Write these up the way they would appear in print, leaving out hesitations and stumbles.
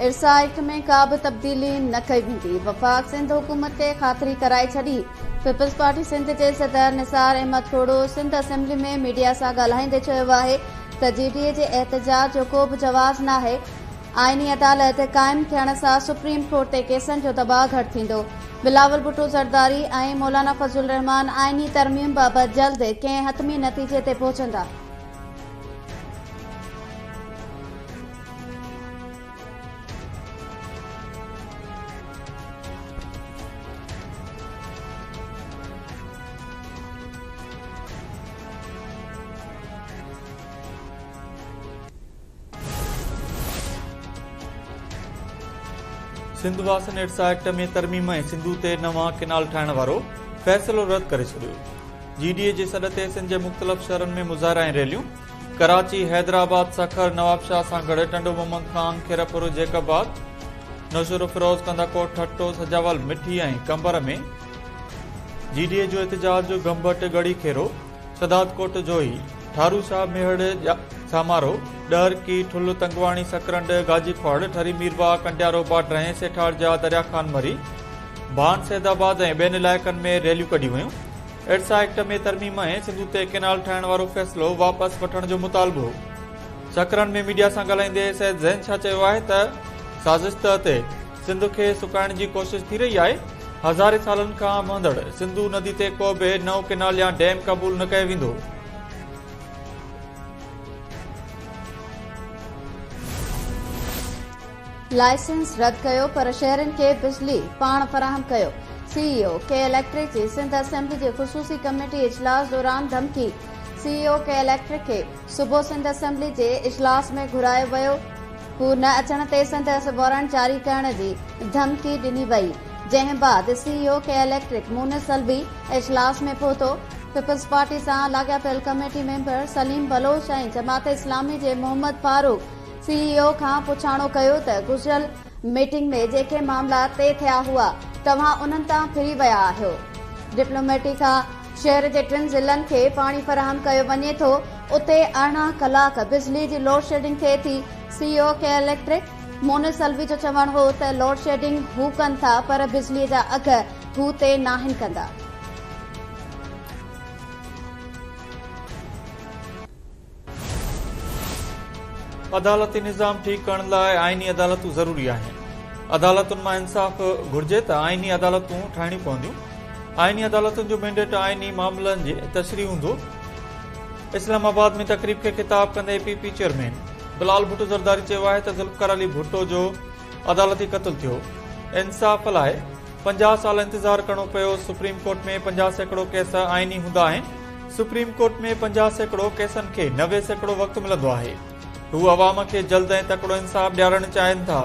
IRSA act ۾ ڪا به تبديلي نه ڪئي ويندي، وفاق سنڌ حڪومت کي خاطري ڪرائي ڇڏي. پيپلز پارٽي سنڌ جي صدر نثار احمد کهڙو سنڌ اسيمبلي ۾ ميڊيا سان ڳالهائيندي چيو آهي ته جي ڊي اي جي احتجاج جو ڪو به جواز ناهي، آئيني عدالت قائم ٿيڻ سان سپريم ڪورٽ تي ڪيسن جو دٻاء گهٽ ٿيندو. بلاول ڀٽو زرداري ۽ مولانا فضل الرحمان آئيني ترميم بابت جلد ڪنهن حتمي نتيجي تي پهچندا. سنڌ واسين ارسا ايڪٽ ۾ ترميم ۽ سنڌو تي نوان ڪينال ٺاهڻ وارو فيصلو رد ڪري ڇڏيو. جي ڊي اي جي سڏ تي سنڌ جي مختلف شهرن ۾ مظاهرا ۽ ريليون، ڪراچي، حيدرآباد، سکر، نوابشاهه، سانگهڙ، ٽنڊو محمد خان، خيرپور، جيڪب آباد، نوشهروفيروز، ڪنڌڪوٽ، ٺٽو، سجاول، مٺي ۽ قمبر ۾ جي ڊي اي جو احتجاج، گمبٽ، ڳڙهي خيرو، شهدادڪوٽ، جوهي، ٺارو شاهه، ميهڙ، سامارو، ڏهرڪي، ٺل، تنگواڻي، سڪرنڊ، گاجي کهاڙ، ٺري ميرواهه، ڪنڊيارو، باڊرهين، سيٺارجا، دريا خان مري، ڀان سيد آباد ۽ ٻين علائقن ۾ ريليون ڪڍيون ويون. ارسا ايڪٽ ۾ ترميم ۽ سنڌو تي ڪينال ٺاهڻ وارو فيصلو واپس وٺڻ جو مطالبو. سکرن ۾ ميڊيا سان ڳالهائيندي سيد زين شاهه چيو آهي ته سازش تحت سنڌ کي سڪائڻ جي ڪوشش ٿي رهي آهي، هزارين سالن کان وهندڙ سنڌو ندي تي ڪو به نئون ڪينال يا ڊيم قبول نه ڪيو ويندو. لائسنس رد ڪيو پر شهرين کي بجلي پاڻ فراهم ڪيو، سي اي او ڪي اليڪٽرڪ جي سنڌ اسيمبلي جي خصوصي ڪميٽي اجلاس دوران ڌمڪي، سي اي او ڪي اليڪٽرڪ کي صبح سنڌ اسيمبلي جي اجلاس ۾ گهرايو ويو، هو نه اچڻ تي سندس وارنٽ جاري ڪرڻ جي ڌمڪي ڏني وئي، جنهن بعد C E O K electric Moonis Alvi اجلاس ۾ پهتو، پيپلز پارٽي سان لاڳاپيل ڪميٽي ميمبر سليم بلوچ ۽ جماعت اسلامي جي محمد فاروق سي اي او کان پڇاڻو ڪيو ته گذريل ميٽنگ ۾ جيڪي معاملا طئي ٿيا هئا توهان انهن تان ڦري ويا آهيو. ڊپلوميٽي کان شهر جي ٽن ضلعن کي پاڻي فراهم ڪيو وڃي ٿو اتي 18 ڪلاڪ بجلي جي لوڊشيڊنگ ٿئي ٿي. C E O K electric Moonis Alvi جو چوڻ هو ته لوڊشيڊنگ هو ڪن ٿا پر بجلي جا اگهه هو طئي ناهن ڪندا. عدالتي نظام ٺيڪ ڪرڻ لاء آئيني عدالتون ضروري آهن، عدالتن مان انصاف گهرجي ته آئيني عدالتون ٺاهڻيون پونديون، آئيني عدالتن جو مينڊيٽ آئيني معاملن جي تشريح هوندو. اسلام آباد ۾ تقريب کي خطاب ڪندي P P chairman Bilawal Bhutto Zardari چيو آهي ته ذوالفقار علي ڀٽو جو عدالتي قتل ٿيو، انصاف لاء 50 سال انتظار ڪرڻو پيو، سپريم ڪورٽ ۾ 50% ڪيس آئيني هوندا آهن، سپريم ڪورٽ ۾ 50% ڪيسن کي 90% وقت ملندو آهي، هو عوام کي جلد ۽ تڪڙو انصاف ڏيارڻ چاهين ٿا.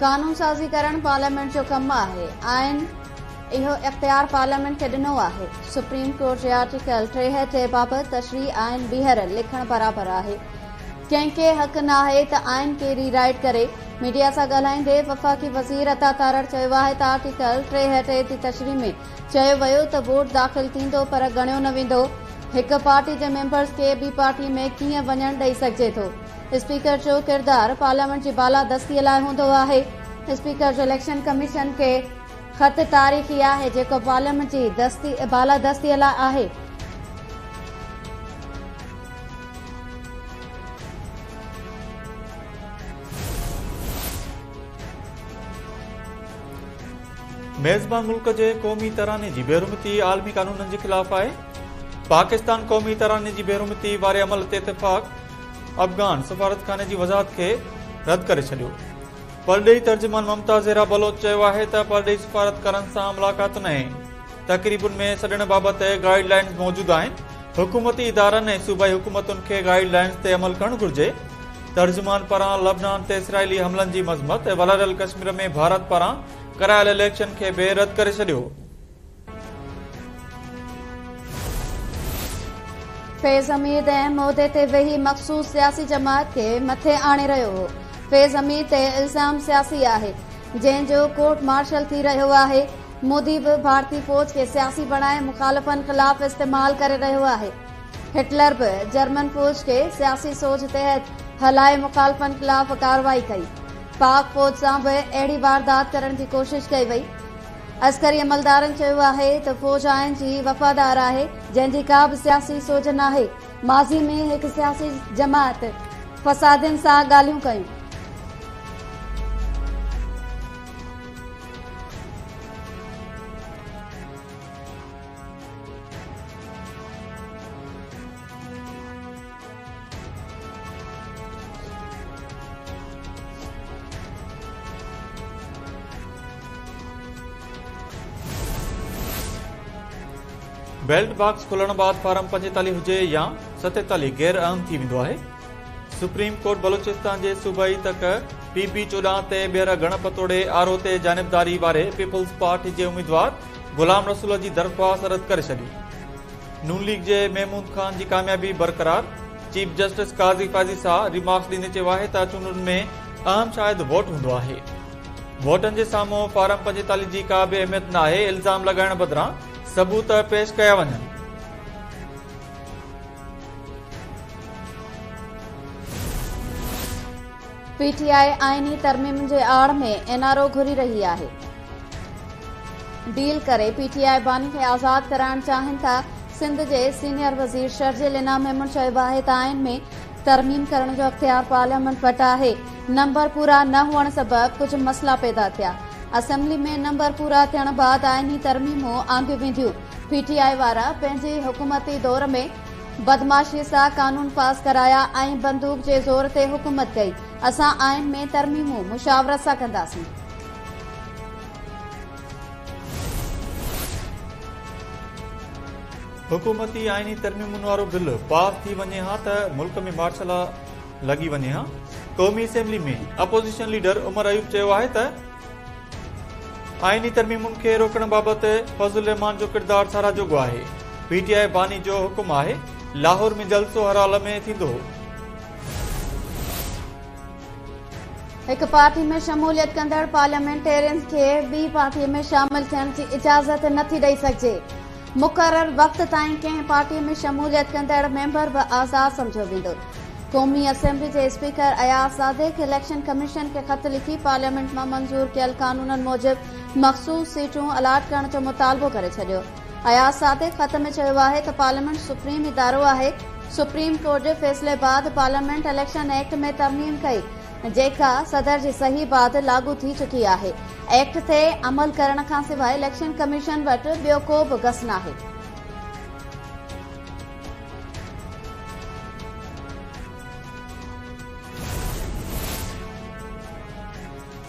قانون سازي ڪرڻ پارليامينٽ جو ڪم آهي، آئين اهو اختيار پارليامينٽ کي ڏنو آهي، سپريم ڪورٽ جي آرٽيڪل 63 بابت تشريح آئين ٻيهر لکڻ برابر آهي، ڪنهن کي حق ناهي ته آئين کي ري رائيٽ ڪري. ميڊيا سان ڳالهائيندي وفاقي وزير عطا تارڙ چيو آهي ته آرٽيڪل 63 جي تشريح ۾ چيو ويو ته ووٽ داخل ٿيندو پر ڳڻيو نه ويندو، هڪ پارٽي جي ميمبرز کي ٻي پارٽي ۾ ڪيئن وڃڻ ڏئي سگهجي ٿو، اسپيڪر جو ڪردار پارليامينٽ جي بالادستي لاء هوندو آهي، اسپيڪر جو اليڪشن ڪميشن کي خط تاريخي آهي جيڪو پارليامينٽ جي بالادستي لاء آهي. ميزبان ملڪ جي قومي تراني جي بيحرمتي عالمي قانونن جي خلاف آهي، پاڪستان قومي تراني جي بيحرمتي واري عمل تي اتفاق افغان سفارتخاني جي وضاحت کي رد ڪري ڇڏيو. پرڏيهي ترجمان ممتاز زهرا بلوچ چيو آهي ته پرڏيهي سفارتڪارن سان ملاقاتن ۽ تقريبن ۾ سڏڻ بابت گائيڊ لائنز موجود آهن، حڪومتي ادارن ۽ صوبائي حڪومتن کي گائيڊ لائنز تي عمل ڪرڻ گهرجي. ترجمان پاران لبنان تي اسرائيلي حملن جي مذمت، والاريل ڪشمير ۾ ڀارت پاران ڪرايل اليڪشن کي به رد ڪري ڇڏيو. فيض حميد اهم عهدي تي ويهي مخصوص سياسي جماعت کي مٿي آڻي رهيو هو، فيض حميد تي الزام سياسي آهي، جنهن جو ڪورٽ مارشل ٿي رهيو آهي. مودي به ڀارتي فوج کي سياسي بڻائي مخالفن خلاف استعمال ڪري رهيو آهي. هٽلر به جرمن فوج کي سياسي سوچ تحت هلائي مخالفن خلاف ڪارروائي ڪئي. پاڪ فوج سان به اهڙي واردات ڪرڻ جي ڪوشش ڪئي وئي. عسڪري عملدارن چيو آهي ته فوج آئين جي وفادار آهي، جنهن جي ڪا به سياسي سوچ ناهي. ماضي ۾ هڪ سياسي جماعت فسادين سان ڳالهيون ڪيون. بيلٽ باڪس کلڻ بعد فارم 45 هجي يا 47 غير اهم ٿي ويندو آهي. سپريم ڪورٽ بلوچستان جي صوبائي تڪ پي بي 14 تي ٻيهر ڳڻپ توڙي آر او تي جانبداري واري پيپلز پارٽي جي اميدوار غلام رسول جي درخواست رد ڪري ڇڏي. نون ليگ جي محمود خان جي ڪاميابي برقرار، chief justice Qazi Faez Isa remarks ڏيندي چيو آهي ته چونڊن ۾ اهم شاهد ووٽ هوندو آهي، ووٽن جي سامهون فارم 45 جي ڪا به اهميت ناهي، الزام لڳائڻ بدران ثبوت پيش ڪيا وڃن. پي ٽي آء آئيني ترميمن جي آڙ ۾ اين آر او گهري رهي آهي، ڊيل ڪري پي ٽي آء باني کي آزاد ڪرائڻ چاهين ٿا، سنڌ جي سينيئر وزير شرجيل انعام ميمڻ چيو آهي ته آئين ۾ ترميم ڪرڻ جو اختيار پارليامينٽ وٽ آهي، نمبر پورا نه هئڻ سبب ڪجهه مسئلا پيدا ٿيا، اسيمبلي ۾ نمبر پورا ٿيڻ بعد آئيني ترميمون آنديون وينديون، پي ٽي آء وارا پنهنجي حڪومتي دور ۾ بدمعاشي سان قانون پاس ڪرايا ۽ بندوق جي زور تي حڪومت ڪئي، اسان آئين ۾ ترميمون مشاورت سان ڪنداسين. حڪومتي آئيني ترميمن وارو بل پاس ٿي وڃي ها ته ملڪ ۾ مارشل لا لڳي وڃي ها، قومي اسيمبلي ۾ اپوزيشن ليڊر عمر ايوب چيو آهي ته آئيني ترميمن کي روڪڻ بابت فضل الرحمان جو ڪردار ساراهه جوڳو آهي، پي ٽي آء باني جو حڪم آهي، لاهور ۾ جلسو هر حال ۾ ٿيندو. هڪ پارٽي ۾ شموليت ڪندڙ پارليامينٽيرينز کي ٻي پارٽي ۾ شامل ٿيڻ جي اجازت نٿي ڏئي سگهجي، مقرر وقت تائين ڪنهن پارٽي ۾ شموليت ڪندڙ ميمبر به آزاد سمجهيو ويندو. قومي اسيمبلي جي speaker Ayaz Sadiq election commission کي خط لکي پارليامينٽ مان منظور ڪيل قانونن موجب مخصوص سيٽون الاٽ ڪرڻ جو مطالبو ڪري ڇڏيو. اياز صادق خط ۾ چيو آهي ته پارليامينٽ سپريم ادارو آهي، سپريم ڪورٽ جي فيصلي بعد پارليامينٽ اليڪشن ايڪٽ ۾ ترميم ڪئي جيڪا صدر جي صحيح بعد لاڳو ٿي چڪي آهي، ايڪٽ تي عمل ڪرڻ کانسواء اليڪشن ڪميشن وٽ ٻيو ڪو به گس ناهي.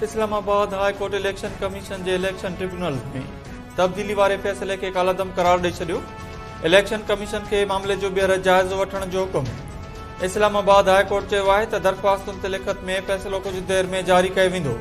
Islamabad high court election commission جي اليڪشن ٽربيونلز ۾ تبديلي واري فيصلي کي ڪالعدم قرار ڏئي ڇڏيو، اليڪشن ڪميشن کي معاملي جو ٻيهر جائزو وٺڻ جو حڪم. اسلام آباد هاء ڪورٽ چيو آهي ته درخواستن تي لکت ۾ فيصلو ڪجهه دير ۾ جاري ڪيو ويندو.